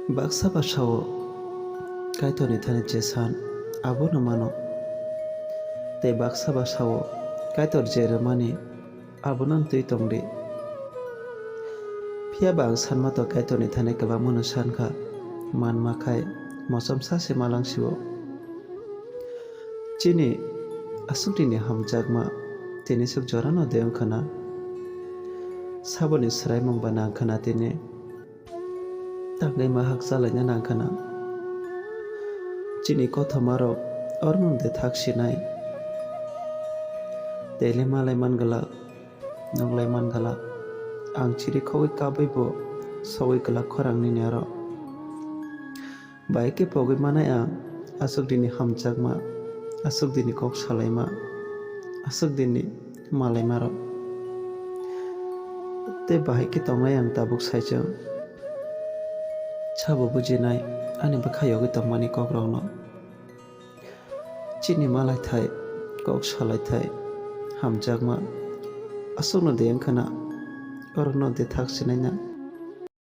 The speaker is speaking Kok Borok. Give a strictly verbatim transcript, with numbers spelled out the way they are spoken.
Baksa ba sao Kaitorni thani je san, abono mano. Tei baksa ba sao Kaitor je rwmani, abono twi tongdi. Phiya ba ang sanma to Kaitorni thani kwbangmano san kha, manma khai mosom sa se malang sio. Chini aswk dini hamjakma tini swk jorano de wngkha na? Saboni swraimung ba nang kha na tini? Tangwi ma hak chalaina nang kha na? Chini kothomarok orono de thak sinai? Tele malai man glak, nunglai man glak. Ang chiri khogwi kabwi bo sogwi glak khorang nini aro. Bai khe pogwi manai ang aswk dini hamjakma, aswk dini kok salaima, aswk dini malaimarok. Tei bahai khe tongnai ang tabuk saichung. Sabo bujinai ani bwkha yogwi tongmani kokrokno. Chini malaithai, kok salaithai, hamjakma aswkno de wngkha na? Orono de thak sinaina?